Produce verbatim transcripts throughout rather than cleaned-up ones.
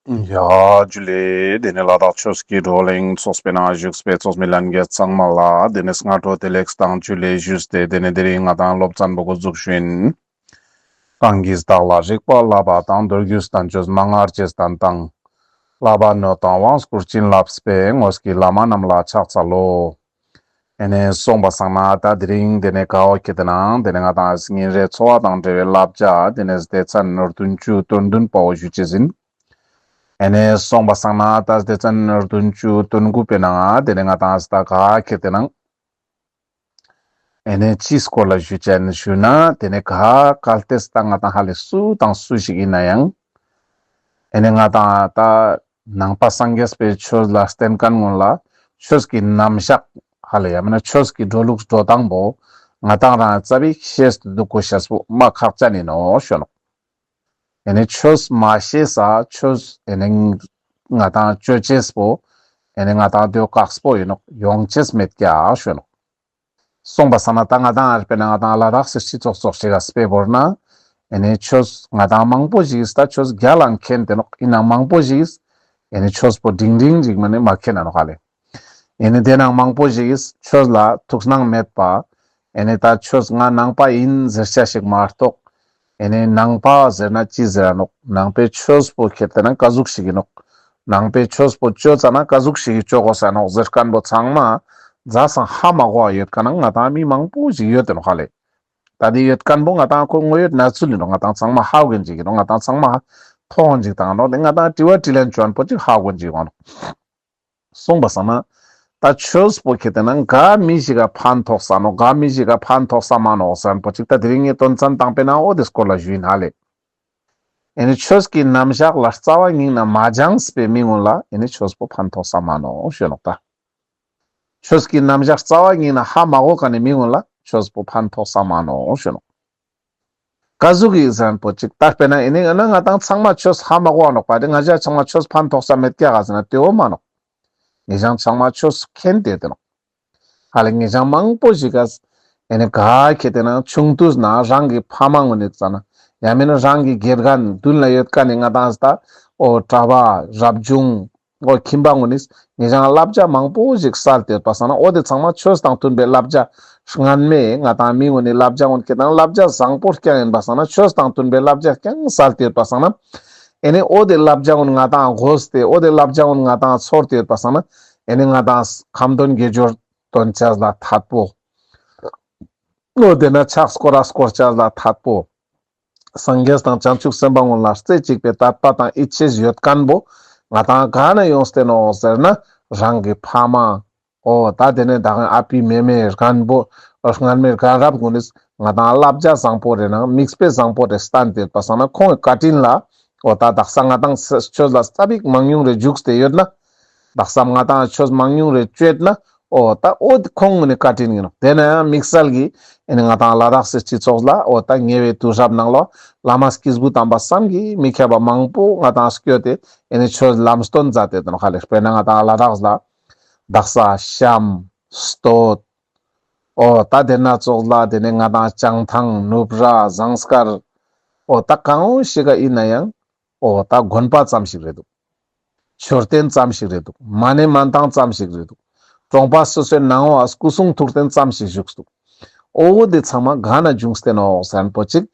ཡ་ཇུ་ལེ། དེ་ནས་ལ་དྭགས་ཆོས་ཀྱི་བགྲོ་གླེང་ཚོགས་པའི་ནང་བཞུགས་པའི་ཚོགས་མི་ལྷན་རྒྱས་ཚང་མ་ལ་དེ་ནས་སྔ་དྲོ་བདེ་ལེགས་དང་ཇུ་ལེ་ཞུས་ཏེ། དེ་ནས་དེ་རིང་ང་དང་སློབ་ཚན་པོ་འགོ་འཛུགས་ཞུ་ཡིན། གང་གིས་བདག་ལ་རིག་པ་བསླབ་པ་དང་། མདོ་རྒྱུད་བསྟན་བཅོས་མན་ངག་རྗེས་བསྟན་དང་། བསླབ་པ་ནོད་དང་དབང་བསྐུར་བྱིན་བརླབས་པའི། དངོས་ཀྱི་བླ་མ་རྣམས་ལ་ཕྱག་འཚལ་ལོ། ཨེ་ནས་སོང་པ་སང་ན་ད་དེ་རིང་དེ་ནས་ག་བོ་ཁེ་ཏེ་ནང་དེ་ནས་ང་དང་ཉིན་རེའི་འཚོ་བ་དང་འབྲེལ་བའི་བསླབ་བྱ་དེ་ནས་སྡེ་ཚན་བདུན་ཅུ་དོན་བདུན་པའོ་ཞུ་ཅེས་ཡིན། ཨེ་ནས་སོང་པ་སང་ན་ད་སྡེ་ཚན་བདུན་ཅུ་དོན་དགུ་པའི་ནང་དེ་ནས་ང་དང་ད་ག་ཁེ་ཏེ་ནང་ཨེ་ནས་ཅིའི་སྐོར་ལ་ཞུ་ཅེས་ཡིན་ཞུ་ན་དེ་ནས་ག་གལ་ཏེ་ད་ང་དང་ཧ་ལས་སུ་དང་སུ་ཞིག་ཡིན་ན་ཡང་ཨེ་ནས་ང་དང་ད་ནང་པ་སངས་རྒྱས་པའི་ཆོས་ལ་བརྟེན་མཁན་ཀུན་ལ་ཆོས་ཀྱི་རྣམ་གཞག་ཧ་ལས་ཡང་མིན་ན་ཆོས་ཀྱི་འགྲོ་ལུགས་འགྲོ་སྟངས་པོ་ང་དང་རང་ཙ་པིག་ཤེས་ཏེ་འདུག་དགོས་ཤེས་པོ་མ་ཁག་ཅན་ཡིན་ནོག་ཞུ་ནོག། ཨེ་ནས་ཆོས་མ་ཤེས་ས་ཆོས་ཨེ་ནས་ང་དང་ཅོ་ཅེས་པོ་ཨེ་ནས་ང་དང་དེ་བོ་དཀགས་པོ་ཡིན་ནོག། ཡོང་ཅེས་མེད་ཀྱག་ཞུ་ནོག། སོང་པ་སང་ན་ད་ང་དང་ཨར་པེ་ན་ང་དང་ལ་དྭགས་སི་སྤྱི་ཚོགས་ཙོགས་ཤིག་ག་དཔེ་བོར་ན་ཨེ་ནས་ཆོས་ང་དང་མང་པོ་ཞིག་གིས་ད་ཆོས་རྒྱལ་ལ་མཁྱེན་ཏེ་ནོག། ཡིན་ནའང་མང་པོ་ཞིག་གིས་ཨེ་ནས་ཆོས་པོ་འབྲིང་འབྲིང་ཞིག་མ་ནས་མ་མཁྱེན་ན་ནོག་ཧ་ལས། ཨེ་ནས་དེ་ནང་མང་པོ་ཞིག་གིས་ཆོས་ལ་ཐུགས་སྣང་མེད་པ། ཨེ་ནས་ད་ཆོས་ང་ནང་པ་ཡིན་ཟེར་ཆ་ཞིག་མ་གཏོགས། ཨེ་ནས་ནང་པ་ཟེར་ན་ཅི་ཟེར་ར་ནོག། ནང་པའི་ཆོས་པོ་ཁེ་ཏེ་ན་ག་ཟུག་ཞིག་ཡིན་ནོག། ནང་པའི་ཆོས་པོ་ཅོ་ཙ་ན་ག་ཟུག་ཞིག་ཅོ་དགོས་ས་ནོག་ཟེར་མཁན་པོ་ཚང་མ་ཛ་སང་ཧ་མ་གོ་བ་ཡོད་མཁན་ན་ང་དང་མི་མང་པོ་ཞིག་ཡོད་དེ་ནོག་ཧ་ལས། ད་དེ་ཡོད་མཁན་པོ་ང་དང་ཁོ་དངོས་ཡོད་གནས་ཚུལ་ཡིན་ནོག། ང་དང་ཚང་མ་ཧ་གོ་མཁན་ཅིག་ཡིན་ནོག། ང་དང་ཚང་མ་མཐོང་མཁན་ཅིག་དང་ནོག། དེ་ང་དང་དྲི་བ་དྲིས་ལན་བཅོ་མཁན་པོ་ཅིག་ཧ་གོ་མཁན་ཅིག་ཡིན་ནོག། སོང་པ་སང་ན་ད་ཆོས་པོ་ཁེ་ཏེ་ན་ག་མི་ཞིག་ག་ཕན་ཐོགས་ས་ནོག། ག་མི་ཞིག་ག་ཕན་ཐོགས་ས་མ་ནོག་ཟེར་མཁན་པོ་ཅིག་ད་དེ་རིང་ངས་དོན་ཚན་དང་པོའི་ནང་འོ་དེ་སྐོར་ལ་ཞུ་ཡིན་ཧ་ལས། ཨེ་ནས་ཆོས་ཀྱི་རྣམ་གཞག་ལ་རྩ་བ་ཉིད་ནས་མ་སྦྱངས་པའི་མི་ཀུན་ལ་ཨེ་ནས་ཆོས་པོ་ཕན་ཐོགས་ས་མ་ནོག་ཞུ་ནོག་ད། ཆོས་ཀྱི་རྣམ་གཞག་རྩ་བ་ཉིད་ནས་ཧ་མ་གོ་མཁན་ནི་མི་ཀུན་ལ་ཆོས་པོ་ཕན་ཐོགས་ས་མ་ནོག་ཞུ་ནོག། ག་ཟུག་གི་ཟེར་མཁན་པོ་ཅིག་ད་དཔེར་ན་ཨེ་ནས་ང་དང་ཚང་མ་ཆོས་ཧ་མ་གོ་བ་ནོག་པ། དེ་ང་ཞ་ཚང་མ་ཆོས་ཕན་ཐོགས་ས་མེད་ཀྱག་ག་ཟེར་ན་དེ་བོ་མ་ནོག། ང་ཞ་ཚང་མ་ཆོས་མཁྱེན་ཏེ་ཡོད་དེ་ནོག། ཧ་ལས་ང་ཞ་མང་པོ་ཞིག་ག་ཨེ་ནས་ག་ཁེ་ཏེ་ན་ཆུང་དུས་ན་རང་གི་ཕ་མ་ཀུན་ནི་ཙ་ན་ཡང་མིན་ན་རང་གི་དགེ་རྒན་མདུན་ལ་ཡོད་མཁན་ནི་ང་དང་ད་འོ་གྲྭ་པ་རབ་བྱུང་འོ་ཁྱིམ་པ་ཀུན་ནི་ང་ཞ་བསླབ་བྱ་མང་པོ་ཞིག་སལ་ཏེ་ཡོད་པ་སང་ན་འོ་དེ་ཚང་མ་ཆོས་དང་མཐུན་པའི་བསླབ་བྱ་སྔན་མའི་ང་དང་མི་ཀུན་ནི་བསླབ་བྱ་ཀུན་ཁེ་ཏེ་ན་བསླབ་བྱ་བཟང་པོ་རྐྱང་ཡིན་པ་སང་ན་ཆོས་དང་མཐུན་པའི་བསླབ་བྱ་རྐྱང་སལ་ཏེ་ཡོད་པ་སང་ན། ཨེ་ནས་འོ་དེ་བསླབ་བྱ་ཀུན་ང་དང་གོས་ཏེ་འོ་དེ་བསླབ་བྱ་ཀུན་ང་དང་ཚོར་ཏེ་ཡོད་པ་སང་ན་ཨེ་ནས་ང་དང་ཁ་འདོན་དགེ་སྦྱོར་འདོན་ཅེས་ལ་ཐད་པོ། འོ་དེ་ན་ཕྱག་སྐོར་ར་སྐོར་ཅེས་ལ་ཐད་པོ། སངས་རྒྱས་དང་བྱང་ཆུབ་སེམས་དཔའ་ཀུན་ལ་རྩེ་གཅིག་པའི་དད་པ་དང་ཡིད་ཆེས་ཡོད་མཁན་པོ་ང་དང་ག་ནས་ཡོངས་ཏེ་ནོག་ཟེར་ན་རང་གི་ཕ་མ། འོ་ད་དེ་ནས་ད་གིན་ཨ་པི་མེ་མེ་རྒན་པོ་སྔན་མའི་རྒན་རབས་ཀུན་ནི་ང་དང་བསླབ་བྱ་བཟང་པོ་རེ་ནང་དམིགས་པའི་བཟང་པོ་རེ་བསྟན་ཏེ་ཡོད་པ་སང་ན་ཁོང་གི་བཀའ་དྲིན་ལ་འོ་ད་དག་ས་ང་དང་ཆོས་ལ་ཙ་པིག་མང་ཉུང་རེ་འཇུག་སྟེ་ཡོད་ན། དག་ས་ང་དང་ཆོས་མང་ཉུང་རེ་ཅོས་ན། འོ་ད་འོ་དེ་ཁོང་ཀུན་ནི་བཀའ་དྲིན་ཡིན་ནོག། དེ་ན་ཡང་དམིགས་བསལ་གྱི་ཨེ་ནས་ང་དང་ལ་དྭགས་སི་སྤྱི་ཚོགས་ལ་འོ་ད་ཉེ་བའི་དུས་རབས་ནང་ལོ་བླ་མ་སྐྱེས་བུ་དམ་པ་བསམ་གྱིས་མི་ཁྱབ་པ་མང་པོ་ང་དང་སྐྱོད་དེ་ཨེ་ནས་ཆོས་ལམ་སྟོན་མཛད་དེ་ཡོད་ནོག་ཧ་ལས། དཔེར་ན་ང་དང་ལ་དྭགས་ལ་དག་ས་གཤམ་སྟོད། འོ་ད་དེ་ན་ཙོགས་ལ་དེ་ནས་ང་དང་བྱང་ཐང་ནུབ་ར་ཟངས་དཀར། འོ་ད་གང་བོ་ཞིག་ག་ཡིན་ན་ཡང་འོ་ད་དགོན་པ་ཙམ་ཞིག་རེད་འདུག། མཆོད་རྟེན་ཙམ་ཞིག་རེད་འདུག། མ་ཎི་མན་ཐང་ཙམ་ཞིག་རེད་འདུག། གྲོང་པ་སོ་སོའི་ནང་བ་སྐུ་གསུང་ཐུགས་རྟེན་ཙམ་ཞིག་བཞུགས་འདུག། འོ་དེ་ཚང་མ་ག་ནས་བྱུང་སྟེ་ནོག་ཟེར་མཁན་པོ་ཅིག།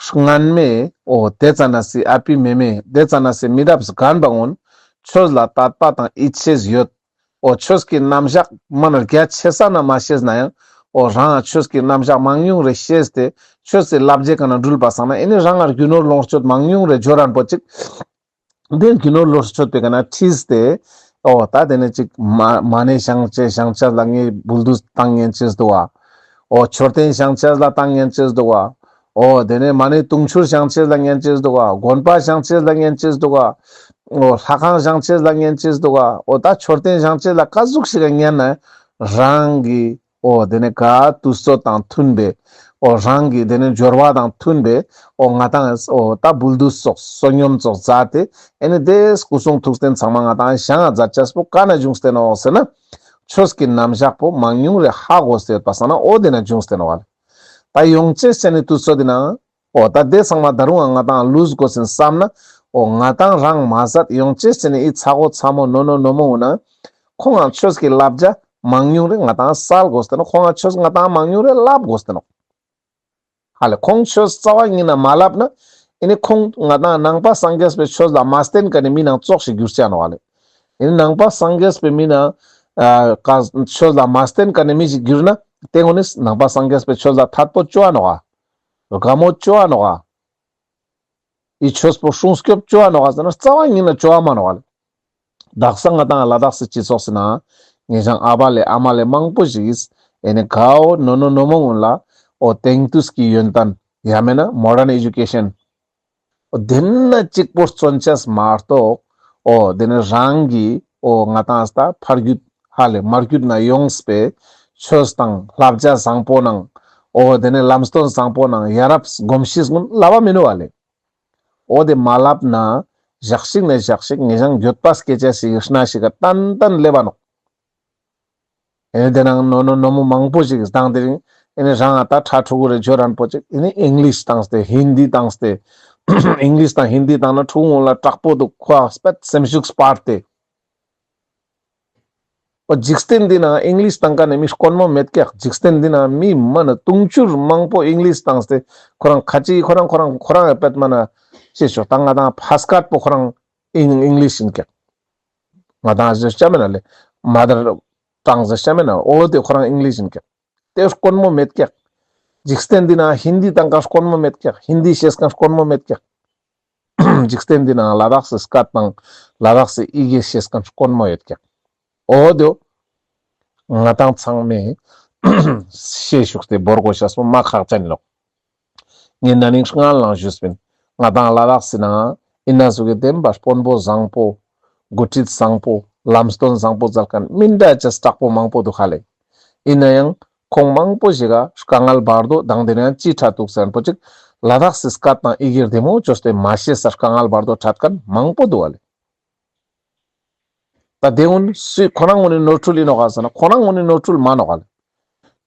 སྔན་མའི་འོ་དེ་ཙ་ན་སི་ཨ་པི་མེ་མེ་དེ་ཙ་ན་སི་མི་རབས་རྒན་པ་ཀུན་ཆོས་ལ་དད་པ་དང་ཡིད་ཆེས་ཡོད། འོ་ཆོས་ཀྱི་རྣམ་གཞག་མ་ན་རྒྱ་ཆེ་ས་ན་མ་ཤེས་ན་ཡང་འོ་རང་ཆོས་ཀྱི་རྣམ་གཞག་མང་ཉུང་རེ་ཤེས་ཏེ་ཆོས་སི་བསླབ་བྱའི་ཀ་ནས་འགྲུལ་པ་སང་ན་ཨེ་ནི་རང་ང་རྒྱུ་ནོར་ལོངས་སྤྱོད་མང་ཉུང་རེ་འབྱོར་རན་པོ་ཅིག། དེ་རྒྱུ་ནོར་ལོངས་སྤྱོད་པའི་ཀ་ནས་ཁྲིད་དེ་འོ་ད་དེ་ནས་ཅིག་མ་མ་ཎི་བགྱང་ཅེས་བགྱང་ཅེས་ལ་ངས་འབུལ་དུས་བཏང་ཉན་ཅེས་འདུག་ག། འོ་མཆོད་རྟེན་བགྱང་ཅེས་ལ་བཏང་ཉན་ཅེས་འདུག་ག། འོ་དེ་ནས་མ་ཎི་དུང་ཕྱུར་བགྱང་ཅེས་ལ་ཉན་ཅེས་འདུག་ག། དགོན་པ་བགྱང་ཅེས་ལ་ཉན་ཅེས་འདུག་ག། འོ་ལྷ་ཁང་བགྱང་ཅེས་ལ་ཉན་ཅེས་འདུག་ག། འོ་ད་མཆོད་རྟེན་བགྱང་ཅེས་ལ་ག་ཟུག་ཞིག་ག་ཉན་ན་རང་གི་འོ་དེ་ནས་ག་དུས་ཚོད་དང་མཐུན་པའི་འོ་རང་གི་དེ་ནས་འབྱོར་བ་དང་མཐུན་པའི་འོ་ང་དང་འོ་ད་འབུལ་དུས་ཙོགས་བསོད་སྙོམས་ཙོགས་མཛད་དེ་ཨེ་ནི་དེ་སྐུ་གསུང་ཐུགས་རྟེན་ཚང་མ་ང་དང་བགྱང་ང་མཛད་ཅེས་པོ་ག་ནས་བྱུང་སྟེ་ནོག་ཟེར་ན། ཆོས་ཀྱི་རྣམ་གཞག་པོ་མང་ཉུང་རེ་ཧ་གོ་སྟེ་ཡོད་པ་སང་ན་འོ་དེ་ནས་བྱུང་སྟེ་ནོག་ག་ལེ། ད་ཡོང་ཅེས་ཟེར་ནི་དུས་ཚོད་དེ་ན་འོ་ད་དེ་ཚང་མ་ད་རུང་ང་དང་ལུས་དགོས་ཟེར་བསམ་ན་ འོ་ང་ཏང་རང་མ་ཟད་ཡོང་ཅེས་ཟེར་ནི་ཨི་ཚ་གོ་ཚ་མོ་ནོ་ནོ་ནོ་མོ་འོ་ན་ཁོང་ང་ཆོས་ཀྱི་བསླབ་བྱ་མང་ཉུང་རེ་ང་ཏང་སལ་དགོས་ཏེ་ནོག། ཁོང་ང་ཆོས་ང་ཏང་མང་ཉུང་རེ་བསླབ་དགོས་ཏེ་ནོག། ཧ་ལེ་ཁོང་ཆོས་རྩ་བ་ཉིད་ན་མ་བསླབ་ན་ཨི་ནི་ཁོང་ང་ཏང་ནང་པ་སངས་རྒྱས་པའི་ཆོས་ལ་མ་བརྟེན་མཁན་ནི་མི་ནང་ཙོགས་ཤིག་གྱུར་ཆ་ནོག་ཧ་ལེ། ཨི་ནི་ནང་པ་སངས་རྒྱས་པའི་མི་ནང་ཨ་ཀ་ཆོས་ལ་མ་བརྟེན་མཁན་ནི་མི་ཞིག་གྱུར་ན་དེ་ངོ་ནི་ནང་པ་སངས་རྒྱས་པའི་ཆོས་ལ་ཐད་པོ་ཅོ་འ་ནོག་ག། དགའ་མོ་ཅོ་འ་ནོག་ག། ཨི་ཆོས་པོ་སྲུང་སྐྱོབ་ཅོ་འ་ནོག་ག་ཟེར་ན་རྩ་བ་ཉིད་ན་ཅོ་འ་མ་ནོག་ག་ལེ། དག་ས་ང་ཏང་ལ་དྭགས་སི་སྤྱི་ཚོགས་སི་ནང་ངེ་ཞང་ཨ་བ་ལེ་ཨ་མ་ལེ་མང་པོ་ཞིག་གིས་ཨེ་ནི་གའོ་ནོ་ནོ་ནོ་མོ་ངུན་ལ་འོ་དེང་དུས་ཀྱི་ཡོན་ཏན་ཡང་མེན་ན་མོ་ཌན་ཨེ་ཇུ་ཀེ་ཤན་འོ་དེ་ན་གཅིག་པོ་བརྩོན་ཆེས་མ་གཏོགས་འོ་དེ་ནི་རང་གི་འོ་ང་ཏང་ས་ད་ཕ་རྒྱུད་ཧ་ལེ་མ་རྒྱུད་ན་ཡོངས་པའི་ཆོས་དང་བསླབ་བྱ་བཟང་པོ་ནང་འོ་དེ་ནི་ལམ་སྟོན་བཟང་པོ་ནང་ཡ་རབས་གོམས་གཤིས་ངུན་བསླབ་པ་མེན་ནོག་ག་ལེ། འོ་དེ་མ་བསླབ་ན་ཞག་ཞིག་ནས་ཞག་ཞིག་ངེ་ཞང་འགྱོད་པ་སྐྱེ་ཆ་ཞིག་གི་སྣ་ཞིག་ག་ཏན་ཏན་སླེབ་བ་ནོག། ཨེ་ནི་དེ་ནང་ནོ་ནོ་ནོ་མོ་མང་པོ་ཞིག་གིས་དང་དེ་རིང་ཨེ་ནི་རང་ང་ད་ཁྲ་ཕྲུ་གུ་རེ་འབྱོར་རན་པོ་ཅིག་ཨེ་ནི་ཨིང་ལིཤ་བཏང་སྟེ་ཧིན་དི་བཏང་སྟེ་ཨིང་ལིཤ་དང་ཧིན་དི་བཏང་ན་ཕྲུ་གུ་ངུན་ལ་དྲག་པོ་འདུག། ཁོ་ཨ་སྤེད་སེམས་ཤུགས་སྤར་ཏེ། འོ་འཇིག་རྟེན་འདི་ན་ཨིང་ལིཤ་བཏང་མཁན་ནི་མི་དཀོན་མོ་མེད་ཀྱག། འཇིག་རྟེན་འདི་ན་མི་མ་ན་དུང་ཕྱུར་མང་པོ་ཨིང་ལིཤ་བཏང་སྟེ་ཁོ་རང་ཁ་ཅིག་ཁོ་རང་ཁོ་རང་ཁོ་རང་ཡ་པད་མ་ན་ཅི་ཞོག་ད་ང་ཏང་ཕ་སྐད་པོ་ཁོ་རང་ཨིང་ཨིང་ལིཤ་ཡིན་ཀྱག། ང་ཏང་ཟེར་ཆ་མེད་ན་ལེ་མ་དར་ཏང་ཟེར་ཆ་མེད་ན་འོ་དེ་ཁོ་རང་ཨིང་ལིཤ་ཡིན་ཀྱག། དེ་དཀོན་མོ་མེད་ཀྱག། འཇིག་རྟེན་འདི་ན་ཧིན་དི་བཏང་མཁན་དཀོན་མོ་མེད་ཀྱག། ཧིན་དི་ཤེས་མཁན་དཀོན་མོ་མེད་ཀྱག། འཇིག་རྟེན་འདི་ན་ལ་དྭགས་སི་སྐད་དང་ལ་དྭགས་སི་ཡི་གེ་ཤེས་མཁན་དཀོན་མོ་ཡོད་ཀྱག། འོ་དོ་ང་ཏང་ཚང་མས་ཤེས་ཤུགས་ཏེ་བོར་དགོས་ཤེས་པོ་མ་ཁག་ཅན་ནོག། ངས་ན་ནིང་སྔ་ལང་ཞུས་པིན། ང་ཏང་ལ་དྭགས་སི་ནང་ཨིན་ན་ཟུག་གི་བདེན་པ་དཔོན་པོ་བཟང་པོ་འགོ་ཁྲིད་བཟང་པོ་ལམ་སྟོན་བཟང་པོ་མཛད་མཁན་མི་འདྲ་ཅེས་དྲག་པོ་མང་པོ་འདུག་ཧ་ལེ། ཨིན་ན་ཡང་ཁོང་མང་པོ་ཞིག་ག་དཀའ་ངལ་བར་དོ་དང་དེ་ནས་ཅི་འཕྲད་འདུག་ཟེར་ན་པོ་ཅིག་ལ་དྭགས་སི་སྐད་དང་ཡི་གེ་བདེ་མོ་བཅོས་ཏེ་མ་ཤེས་ས་དཀའ་ངལ་བར་དོ་འཕྲད་མཁན་མང་པོ་འདུག་ཧ་ལེ། ད་དེ་ཀུན་སུའི་ཁོ་རང་ཀུན་ནི་ནོར་འཁྲུལ་ཡིན་ནོག་ག་ཟེར་ན་ཁོ་རང་ཀུན་ནི་ནོར་འཁྲུལ་མ་ནོག་ག་ལེ།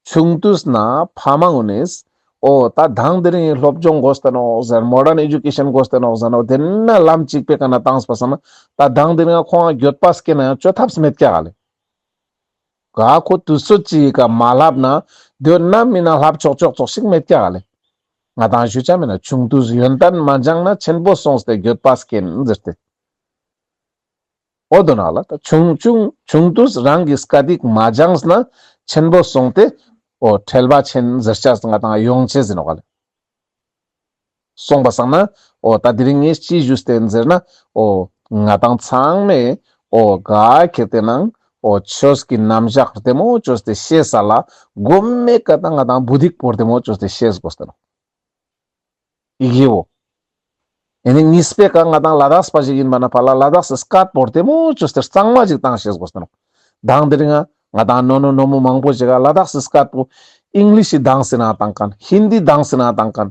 ཆུང་དུས་ན་ཕ་མ་ཀུན་ནིས་འོ་ད་དང་དེ་རིང་སློབ་སྦྱོང་དགོས་ཏེ་ནོག་ཟེར་མོ་ཌན་ཨེ་ཇུ་ཀེ་ཤན་དགོས་ཏེ་ནོག་ཟེར་ནོག་དེ་ན་ལམ་གཅིག་པའི་ཀ་ན་བཏང་པ་སང་ན་ད་དང་དེ་རིང་ཁོང་ང་འགྱོད་པ་སྐྱེ་ན་ཡང་བཅོ་ཐབས་མེད་ཀྱག་ག་ལེ། ག་ཁོ་དུས་ཚོད་ཅིག་ག་མ་ལྷབ་ན་དེ་ན་མི་ན་ལྷབ་ཆོག་ཆོག་ཆོག་ཞིག་མེད་ཀྱག་ག་ལེ། ང་ཏང་ཞུ་ཆ་མེད་ན་ཆུང་དུས་ཡོན་ཏན་མ་སྦྱངས་ན་ཆེན་པོ་སོང་སྟེ་འགྱོད་པ་སྐྱེན་ཟེར་ཏེ། འོ་དོ་ན་ལ་ད་ཆུང་ཆུང་ཆུང་དུས་རང་གི་སྐད་ཡིག་མ་སྦྱངས་ན་ཆེན་པོ་སོང་སྟེ་འོ་ཁྲེལ་བ་ཆེན་ཟེར་ཆ་ང་ཏང་ཡོང་ཆེ་ཟེར་ནོག་ག་ལེ། སོང་པ་སང་ན་འོ་ད་དེ་རིང་ངས་ཅི་ཞུས་ཏེ་ཟེར་ན་འོ་ང་ཏང་ཚང་མས་འོ་ག་ཁེ་ཏེ་ནང་འོ་ཆོས་ཀྱི་རྣམ་གཞག་བདེ་མོ་བཅོས་ཏེ་ཤེས་ས་ལ་གོ་མེ་ཀ་ད་ང་ཏང་བུ་དིག་པོ་བདེ་མོ་བཅོས་ཏེ་ཤེས་དགོས་ཏེ་ནོག། ཡི་གེ་བོ། ཨེ་ནི་གཉིས་པའི་ཀ་ང་ཏང་ལ་དྭགས་པ་ཞིག་ཡིན་པ་ན་ཕ་ལ་ལ་དྭགས་སི་སྐད་པོ་བདེ་མོ་བཅོས་ཏེ་གཙང་མ་ཞིག་བཏང་ཤེས་དགོས་ཏེ་ནོག། དང་དེ་རིང་ང་ང་ཏང་ནོ་ནོ་ནོ་མོ་མང་པོ་ཞིག་ག་ལ་དྭགས་སི་སྐད་པོ་ཨིང་ལིཤ་ཞིག་དང་སི་ན་བཏང་མཁན་ཧིན་དི་དང་སི་ན་བཏང་མཁན།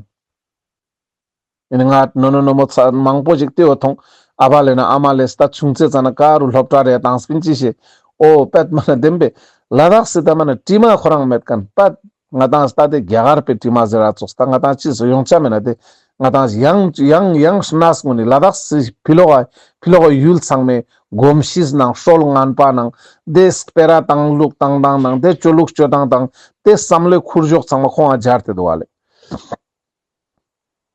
ཨེ་ནི་ང་ནོ་ནོ་ནོ་མོ་ཚ་མང་པོ་ཞིག་དེ་བོ་མཐོང་། ཨ་བ་ལེ་ན་ཨ་མ་ལེ་སི་ད་ཆུང་ཚེ་ཙ་ན་ག་རུ་སློབ་གྲྭ་རེ་བཏང་སྤིན་ཅི་ཤེས། འོ་པད་མ་ན་བདེན་པས་ལ་དྭགས་སི་ད་མ་ན་དྲི་མ་ཁོ་རང་མེད་མཁན་པད། ང་ཏང་ས་ད་དེ་རྒྱ་གར་པའི་དྲི་མ་ཟེར་ར་ཙོགས་ད་ང་ཏང་ཅི་སུ་ཡོང་ཆ་མེད་ན་དེ་ང་ཏང་ཡང་ཡང་ཡང་སྣ་སྔོན་ནི་ལ་དྭགས་སི་ཕི་ལོག་ག་ཕི་ལོག་ག་ཡུལ་ཚང་མའི་གོམས་གཤིས་ནང་སྲོལ་ངན་པ་ནང་དེ་སྤེ་ར་བཏང་ལུགས་བཏང་སྟངས་ནང་དེ་སྤྱོད་ལུགས་སྤྱོད་སྟངས་དང་དེ་བསམ་བློའི་ཁུར་གཞོགས་ཚང་མ་ཁོང་ང་སྦྱར་ཏེ་འདུག་བ་ལེ།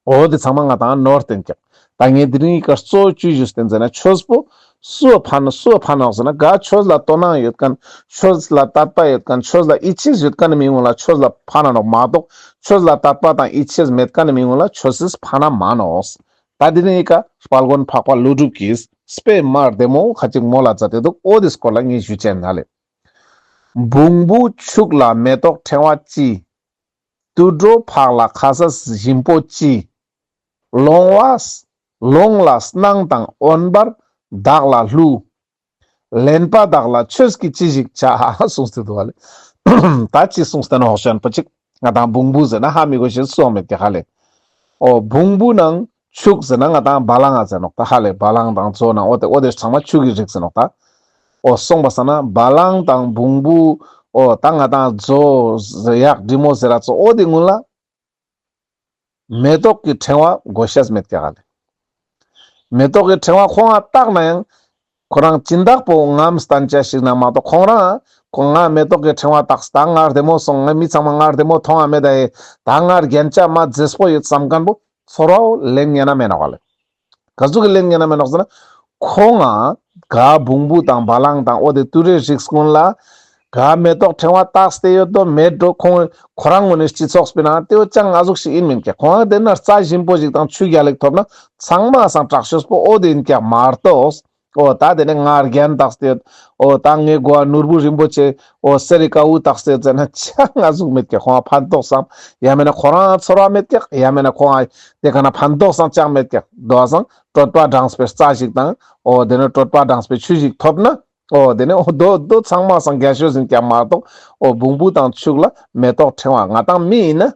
འོ་དེ་ཚང་མ་ང་ཏང་ནོར་བསྟན་ཀྱག། ད་ངས་དེ་རིང་གི་ཀ་གཙོ་བོ་ཅི་ཞུས་ཏེ་ཟེར་ན་ཆོས་པོ་སུ་ཕན་སུ་ཕན་ནོག་ཟེར་ན་ག་ཆོས་ལ་དོ་སྣང་ཡོད་མཁན་ཆོས་ལ་དད་པ་ཡོད་མཁན་ཆོས་ལ་ཡིད་ཆེས་ཡོད་མཁན་ནི་མི་ངོ་ལ་ཆོས་ལ་ཕན་ནོག་མ་གཏོགས་ཆོས་ལ་དད་པ་དང་ཡིད་ཆེས་མེད་མཁན་ནི་མི་ངོ་ལ་ཆོས་སི་ཕན་ན་མ་ནོག། ད་དེ་རིང་གི་ཀ་དཔལ་མགོན་འཕགས་པ་ཀླུ་སྒྲུབ་ཀྱིས་དཔེ་མ་བདེ་མོ་ཁ་ཅིག་མོལ་ལ་མཛད་དེ་འདུག། འོ་དེ་སྐོར་ལ་ངས་ཞུ་ཆེན་ན་ལེ། བོང་བུ་ཕྱུགས་ལ་མེ་ཏོག་ཕྲེང་བ་ཅི། དུད་འགྲོ་ཕག་ལ་ཁ་ཟས་ཞིམ་པོ་ཅི། ལོང་བ་ལོང་ལ་སྣང་དང་འོན་པར་བདག་ལ་བསླུ། གླེན་པ་བདག་ལ་ཆོས་ཀྱི་ཅི་ཞིག་བྱ། གསུངས་ཏེ་འདུག་བ་ལེ། ད་ཅི་གསུངས་ཏེ་ནོག་ཞན་པོ་ཅིག་ང་ཏང་བོང་བུ་ཟེར་ན་ཧ་མི་གོ་ཤེས་སོང་མེད་ཀྱག་ཧ་ལེ། འོ་བོང་བུ་ནང་ཕྱུགས་ཟེར་ན་ང་ཏང་བ་ལང་ང་ཟེར་ནོག་ད་ཧ་ལེ། བ་ལང་དང་མཛོ་ནང་འོ་དེ་འོ་དེ་ཚང་མ་ཕྱུགས་ཀྱི་རིགས་ཟེར་ནོག་ད། འོ་སོང་པ་སང་ན་བ་ལང་དང་བོང་བུ་འོ་ད་ང་ཏང་མཛོ་ཡག་འབྲི་མོ་ཟེར་ར་ཙོགས་འོ་དེ་ཀུན་ལ་མེ་ཏོག་གི་ཕྲེང་བ་དགོས་ཤེས་མེད་ཀྱག་ཧ་ལེ། མེ་ཏོག་གི་ཕྲེང་བ་ཁོང་ང་བཏགས་ན་ཡང་ཁོ་རང་སྦྱིན་བདག་པོ་ངའམ་སྟན་ཅེས་ཤིག་ན་མ་གཏོགས་ཁོང་རང་ཁོང་ང་མེ་ཏོག་གི་ཕྲེང་བ་བཏགས་ད་ང་བདེ་མོ་སོང་། ང་མི་ཚང་མ་ང་བདེ་མོ་མཐོང་ང་མེད་ད་ད་ང་རྒྱན་ཆ་མ་མཛེས་པོ་ཡོད་བསམ་མཁན་པོ་ཚོར་བ་བོ་ལེན་ཉན་ན་མེད་ནོག་ལེ། ག་ཟུག་གི་ལེན་ཉན་ན་མེད་ནོག་ཟེར་ན། ཁོང་ང་ག་བོང་བུ་དང་བ་ལང་དང་འོ་དེ་དུད་འགྲོའི་རིགས་ཀུན་ལ་ག་མེ་ཏོག་ཕྲེང་བ་བཏགས་ཏེ་ཡོད་དོ་མེད་འགྲོ། ཁོང་ཁོ་རང་ངོས་ནས་སྤྱི་ཚོགས་པའི་ནང་དེ་བོ་ཅང་ང་ཟུག་ཞིག་ཡིན་མིན་ཀྱག་ཁོང་ང་དེ་ན་རྩྭ་ཞིམ་པོ་ཞིག་དང་ཆུ་རྒྱལ་ལ་ཞིག་ཐོབ་ན་ཚང་མ་སང་དྲག་ཤོས་པོ་འོ་དེ་ཡིན་ཀྱག་མ་གཏོགས། འོ་ད་དེ་ནས་ང་རྒྱན་བཏགས་ཏེ་ཡོད། འོ་ད་ངའི་མགོ་བ་ནོར་བུ་རིན་པོ་ཆེ། འོ་གསེར་རི་ཀ་འུ་བཏགས་ཏེ་ཡོད་ཟེར་ན་ཅང་ང་ཟུག་མེད་ཀྱག་ཁོང་ང་ཕན་ཐོགས་སམ། ཡང་མེད་ན་ཁོ་རང་ཚོར་བ་མེད་ཀྱག་ཡང་མེད་ན་ཁོང་ང་དེ་ག་ན་ཕན་ཐོགས་སམ་ཅང་མེད་ཀྱག་དོ་བ་སང་གྲོད་པ་འགྲངས་པའི་རྩྭ་ཞིག་དང་། འོ་དེ་ནས་གྲོད་པ་འགྲངས་པའི་ཆུ་ཞིག་ཐོབ་ན། འོ་དེ་ནས་འོ་དོ་དོ་ཚང་མ་སང་རྒྱལ་ཤོས་ཡིན་ཀྱག་མ་གཏོགས། འོ་བོང་བུ་དང་ཕྱུགས་ལ་མེ་ཏོག་ཕྲེང་བ་ང་ཏང་མི་ཡིན་ན།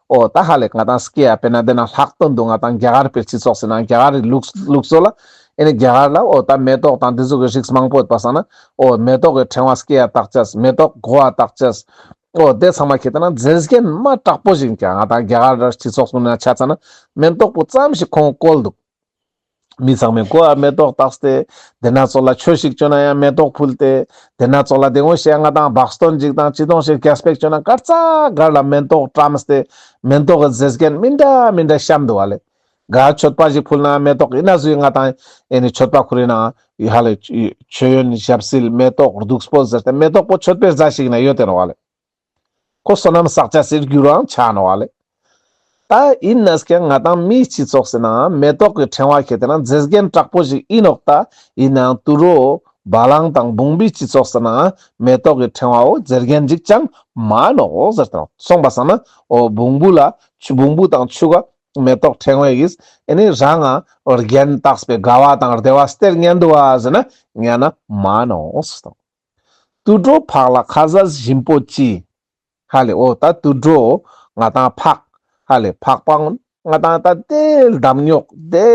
འོ་ད་ཧ་ལེ་ང་ཏང་སྐྱེ་ཡ་དཔེར་ན་དེ་ན་ལྷག་དོན་དུ་ང་ཏང་རྒྱ་གར་པའི་སྤྱི་ཚོགས་ཟེར་ན་རྒྱ་གར་རི་ལུགས་ལུགས་སྲོལ་ལ། ཨེ་ནི་རྒྱ་གར་ལ་འོ་ད་མེ་ཏོག་དང་དེ་ཟུག་གི་རིགས་མང་པོ་ཡོད་པ་སང་ན། འོ་མེ་ཏོག་གི་ཕྲེང་བ་སྐྱེ་ཡ་བཏགས་ཅེས། མེ་ཏོག་མགོ་བ་བཏགས་ཅེས། འོ་དེ་ཚང་མ་ཁྱེད་ལྟ་ན་མཛེས་རྒྱན་མ་དྲག་པོ་ཞིག་ཀྱང་ང་ཏང་རྒྱ་གར་ར་སྤྱི་ཚོགས་ཀུན་ན་ཆ་ཚ་ན་མེ་ཏོག་པོ་ཙམ་ཞིག་ཁོང་བཀོལ་འདུག་མི་ཚང་མའི་མགོ་བ་མེ་ཏོག་བཏགས་ཏེ། དེ་ན་ཙོགས་ལ་ཆོས་ཤིག་བཅོ་ན་ཡང་མེ་ཏོག་ཕུལ་ཏེ། དེ་ན་ཙོགས་ལ་དེ་ངོ་ཤེས་ང་ཏང་བག་སྟོན་ཅིག་དང་ཅི་དོང་ཞིག་རྒྱས་པ་ཞིག་བཅོ་ན་གར་ཙ་གར་ལ་མེ་ཏོག་བཀྲམས་ཏེ། མེ་ཏོག་གི་མཛེས་རྒྱན་མི་འདྲ་མི་འདྲ་བཤམས་འདུག་བ་ལེ། ག་མཆོད་པ་ཞིག་ཕུལ་ན་མེ་ཏོག་ཡིན་ན་ཟུག་ང་ཏང་ཨེ་ནི་མཆོད་པ་ཁུར་ན་ཧ་ལེ་མཆོད་ཡོན་ཞབས་བསིལ་མེ་ཏོག་བདུག་སྤོས་ཟེར་ཏེ་མེ་ཏོག་པོ་མཆོད་པའི་རྫས་ཤིག་ན་ཡོད་དེ་ནོག་བ་ལེ། ཁོ་བསོད་ནམས་བསགས་ཅེས་སི་རྒྱུ་རུའང་ཆ་ནོག་བ་ལེ། ད་ཡིན་ན་ཀྱང་ང་ཏང་མིའི་སྤྱི་ཚོགས་ཟེར་ན་མེ་ཏོག་གི་ཕྲེང་བ་ཁྱེར་ཏེ་ན་མཛེས་རྒྱན་དྲག་པོ་ཞིག་ཡིན་ནོག་ད་ཡིན་ནའང་དུད་འགྲོ་བ་ལང་དང་བོང་བུའི་སྤྱི་ཚོགས་ཟེར་ན་མེ་ཏོག་གི་ཕྲེང་བ་བོ་མཛེས་རྒྱན་ཅིག་ཅང་མ་ནོག་ཟེར་ཏེ་སོང་པ་སང་ན། འོ་བོང་བུ་ལ་ཆུ་བོང་བུ་དང་ཕྱུགས་མེ་ཏོག་ཕྲེང་བ་ཡིས་ཨེ་ནི་རང་ང་རྒྱན་བཏགས་པའི་དགའ་བ་དང་བདེ་བ་སྟེར་ཉན་འདུག་བ་ཟེར་ན་ཉན་ན་མ་ནོག་ཟེར་ཏེ། དུད་འགྲོ་ཕག་ལ་ཁ་ཟས་ཞིམ་པོ་ཅི། ཧ་ལེ་འོ་ད་དུད་འགྲོ་ང་ཏང་ཕག་ཧ་ལེ་ཕག་པ་ང་ཏང་ད་དེ་འདམ་རྙོག་དེ་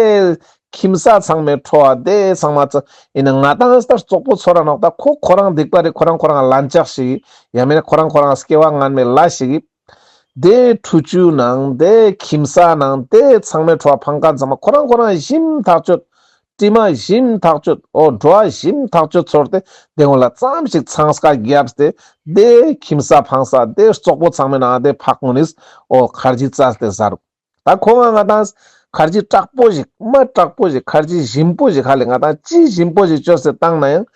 ཁྱིམ་ས་ཚང་མའི་ཁྲོ་བ་དེ་ཚང་མ་ཙ་ཡིན་ན་ང་ཏང་ད་བཙོག་པོ་ཚོར་ར་ནོག་ད་ཁོ་ཁོ་རང་སྡིག་པ་རེད། ཁོ་རང་ཁོ་རང་ལན་ཆགས་ཤིག་ཡང་མིན་ན་ཁོ་རང་ཁོ་རང་སྐྱེ་བ་སྔན་མའི་ལས་ཤིག་དེ་ཁྲུ་ཆུ་ནང་དེ་ཁྱིམ་ས་ནང་དེ་ཚང་མའི་ཁྲོ་བ་ཕང་མཁན་ཚང་མ་ཁོ་རང་ཁོ་རང་ཞིམ་ཐག་ཆོད། དྲི་མ་ཞིམ་ཐག་ཆོད། འོ་བྲོ་བ་ཞིམ་ཐག་ཆོད་ཚོར་ཏེ་དེ་ངོ་ལ་ཙམ་ཞིག་ཚང་ཀ་རྒྱབ་སྟེ་དེ་ཁྱིམ་ས་ཕང་ས་དེ་བཙོག་པོ་ཚང་མའི་ནང་དེ་ཕག་ངོ་ནིས་འོ་ཁར་ཇི་བཙལ་ཏེ་ཟ་རུག་ད་ཁོ་ང་ང་ཏང་ཁར་ཇི་དྲག་པོ་ཞིག་མ་དྲག་པོ་ཞིག་ཁར་ཇི་ཞིམ་པོ་ཞིག་ཧ་ལེ་ང་ཏང་ཅི་ཞིམ་པོ་ཞིག་བཅོས་ཏེ་བཏང་ན་ཡང་།